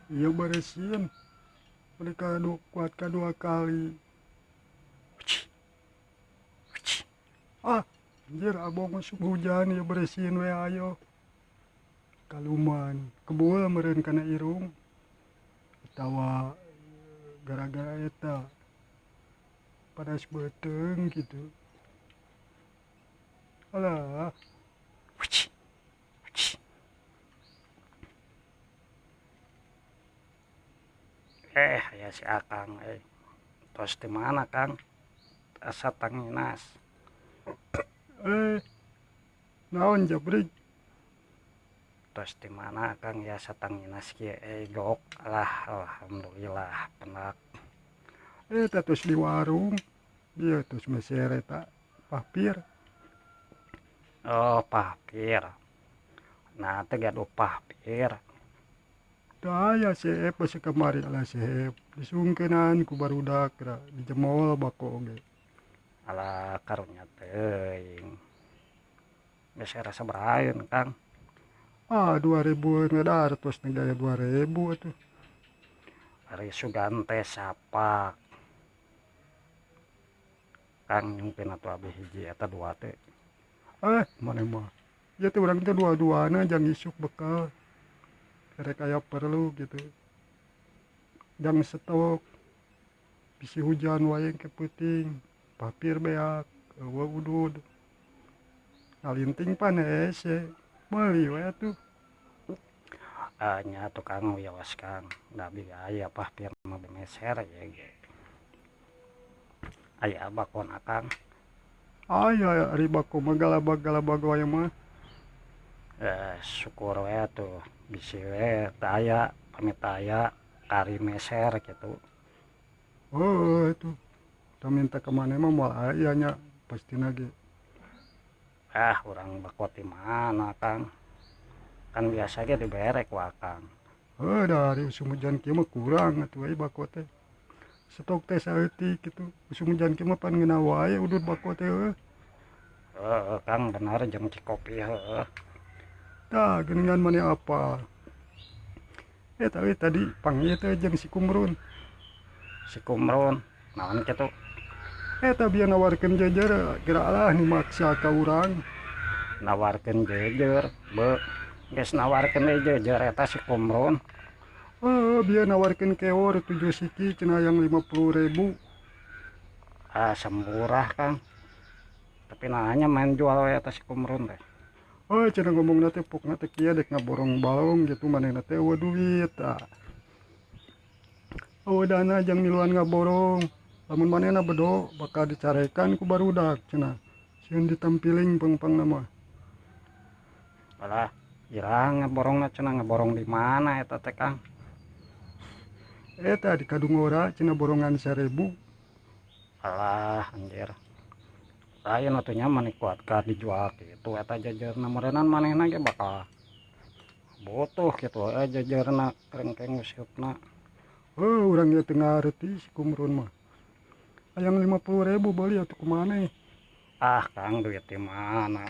Iya beresin. Mereka kuat kedua kali. Ah, anjir abong masuk hujan ya beresin we ayo. Kaluman, kebul meureun kana irung. Atawa gara-gara eta panas beuteung gitu. Alah. Ya si Akang tos di mana Kang? Asa tanginas. Naon jabrik? Tos di mana Kang ya satanginas kieu gok. Alah alhamdulillah penak. Tos di warung. Bieu tos meser eta papir. Oh, papir. Nah, teh gaduh papir. Daya seep basa kamari ala seep disungkeunan ku barudak geura dijemol bako oge. Alah karunya teuing. Geus era sabaraha Kang? Ah, 2000 ngadar tos gaya 2000 atuh. Ari sugan teh sapak. Kang nyungkeun atuh abdi hiji eta dua teh. Maneh mah. Ieu teh urang teh dua-duana jang isuk bekal. Rek aya perlu gitu. Jang stok. Bisi hujan wae ke peuting, papir beak, eueuh udud. Ngalinting pan hese, meuli we atuh. Nya tukang wios Kang, da abdi aya papir mah meser ye ge. Aya bakona Kang. Aya ari bako mah galabag-galabag wae mah. Syukur we atuh bisi we teu aya pamit aya kari meser kitu. Oh atuh. Tah minta ka maneh mah moal aya nya pastina ge. Ah urang bako ti mana Kang? Kan biasa ge dibere ku Akang. Heuh da ari usum hujan kieu mah kurang atuh euy bako teh. Stok teh saeutik kitu. Usum hujan kieu mah pan ngeunah wae udud bako teh heuh. Heuh Kang bener jeung cikopi heuh. Tah geuningan maneh apal. Tapi tadi panggil teh jeung si Kumrun. Si Kumrun naon kitu? Eta bieu nawarkeun jejer geura lah nu maksa ka urang. Nawarkeun jejer, beuh. Geus nawarkeun deui jejer eta si Kumrun. Heuh, bieu nawarkeun keor 7 siki cenah yang 50.000. Ah, semurah Kang. Tapi nanya main jual we eta si Kumrun teh. Oh, cenah ngomongna teh pokna teh kieu dek ngaborong balong gitu manehna teh eueuh duit tah. Eueuh dana jang miluan ngaborong. Lamun manehna bedo bakal dicarekan ku barudak cenah. Sieun ditampiling pengpangna mah. Alah, iraha ngaborongna cenah ngaborong di mana eta teh Kang? Eta di Kadungora cenah borongan 1000. Alah, anjir. Lain atuh nya mani kuat ka dijual kitu eta jejerna meureunnan manehna ge bakal butuh kitu jejerna rengkeng useupna. Heuh, urang ge teu ngarti si Kumrun mah. Hayang 50.000 beuli atuh ku maneh. Ah Kang duit di mana?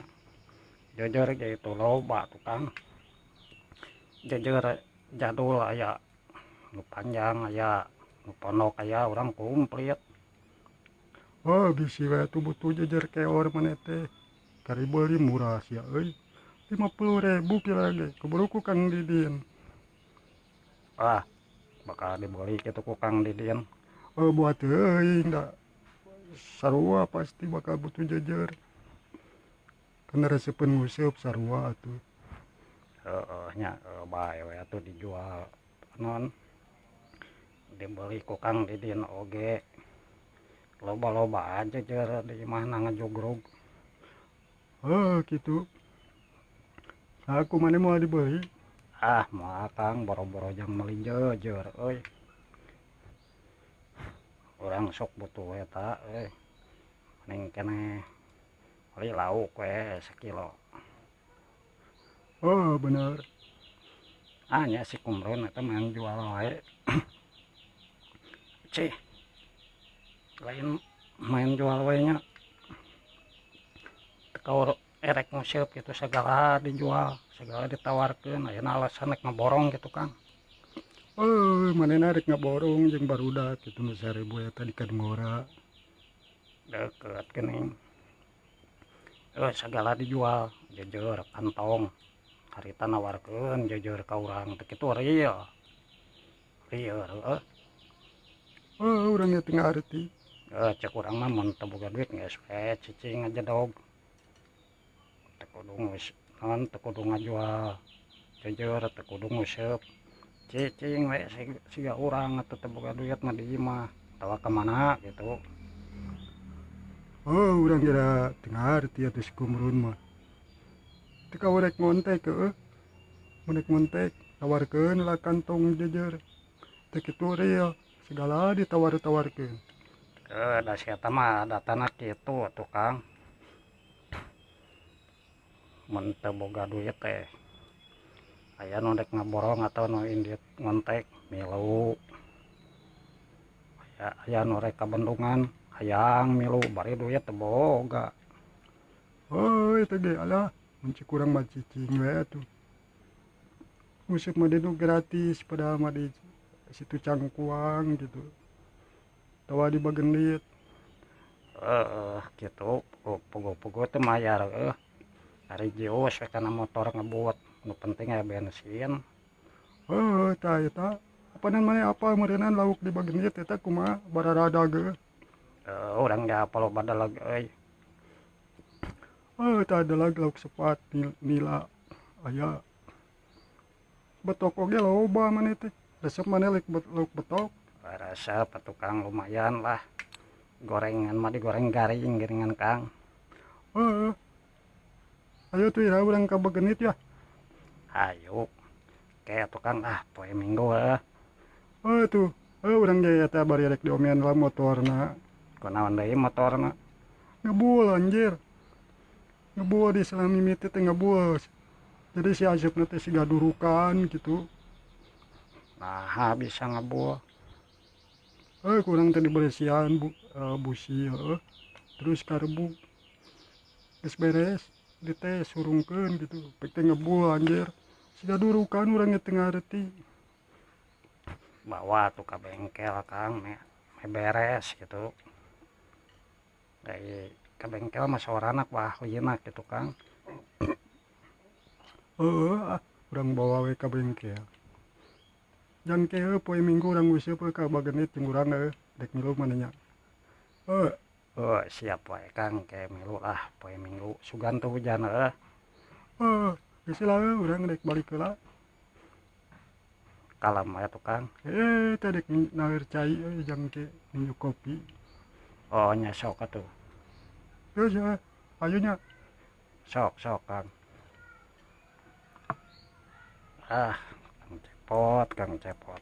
Jejer ge itu loba tuh Kang. Jejer jadul aya nu panjang aya nu pondok aya urang komplit. Oh bisi we atuh butuh jejer keor maneh teh. Kari beuli murah sia euy. 50.000 kira ge keburu ku Kang Didin. Ah bakal dibeli kitu ku Kang Didin. Oh buat teuing da sarua pasti bakal butuh jejer. Kan resepeun nguseup sarua atuh. Heeh nya bae we atuh dijual non dibeli ku Kang Didin oge. Loba-loba aja jejer di imahna ngajugrug. Heuh kitu. Aku maneh moal dibeli? Ah moal Kang boro-boro jang meuli jejer euy. Urang sok butuh eta euy. Mending keneh meuli lauk we sakilo. Oh bener. Ah nya si Kumrun eta main jual wae. Cih. Lain main jual wae nya. Kaur erek nguseup gitu segala dijual, segala ditawarkeun, ayeuna alasan rek ngaborong gitu Kang. Oh, manehna rek ngaborong jeung barudak kitu nu 1000 eta di Kadungora. Deket geuning. Segala dijual jujur kantong. Harita nawarkeun jujur ka urang teh kitu real. Real heueuh. Oh, urang ge teu ngarti. Cek urang mah mun teu boga duit geus we cicing ngajedog. Teu kudu geus naon teu kudu ngajual. Jujur teu kudu nguseup. Cicing we siga urang atuh teu boga duit mah di imah atawa ka mana gitu. Oh, urang kira teu ngarti atuh si Kumrun mah. Teu ka rek ngontek heueuh. Mun rek ngontek tawarkeun lah kantong jujur. Teu kitu real segala ditawar-tawarkeun. Da si eta mah datana kitu atuh Kang. Mun teu boga duit teh aya nu rek ngaborong atau nu indit ngontek milu. Aya nu rek ka bendungan hayang milu bari duit teu boga. Oh, eta ge alah mun cik urang mah cicing we atuh. Nguseup mah nu gratis padahal mah di situ Cangkuang gitu. Tawa di Bagendit. Heeh, kitu puguh-puguh teh mayar heueuh. Ari jius we kana motor ngebut. Nu penting aya bensin. Heuh, tah eta. Apanan maneh apa meureunnan lauk di Bagendit eta kumaha bararada geus. Urang ge apal loba dalag euy. Oh, tah dalag lauk sepat nila aya. Betok oge loba maneh teh. Resep maneh lauk betok. Resep atuh Kang lumayan lah. Gorengan mah digoreng garing geuningan Kang. Heeh. Ayo tuh ira urang ka Bagendit ya. Ayo. Ke atuh Kang ah poe Minggu heuh. Oh tuh. Oh urang ge eta bari rek diomean lah motorna. Kunaon deui motorna? Ngebul anjir. Ngebul di selami mimiti teh ngebul. Jadi si asupna teh siga durukan gitu. Nah, bisa ngebul. Kurang teh diberesihan busi heueuh. Terus karbu. Geus beres dites surungkeun gitu. Pek teh ngebul anjir. Siga durukan urang ge teu ngarti. Bawa tuh ka bengkel Kang, me beres gitu. Dari ka bengkel mah soranak wah ahlina gitu Kang. Heeh, ah, urang bawa we ka bengkel. Jang ke poe Minggu urang nguseup ka Bagendit jeung urang heueuh, rek milu maneh nya. Heuh. Oh, siap wae Kang, ke milu lah poe Minggu. Sugan teu hujan heueuh. Heuh, geus lah urang rek balik heula. Kalem wae tuh Kang. Teh rek naeur cai euy jang ke minum kopi. Oh, nya sok atuh. Geus ya, ayo nya. Sok sok Kang. Ah, Kang Cepot, Kang Cepot.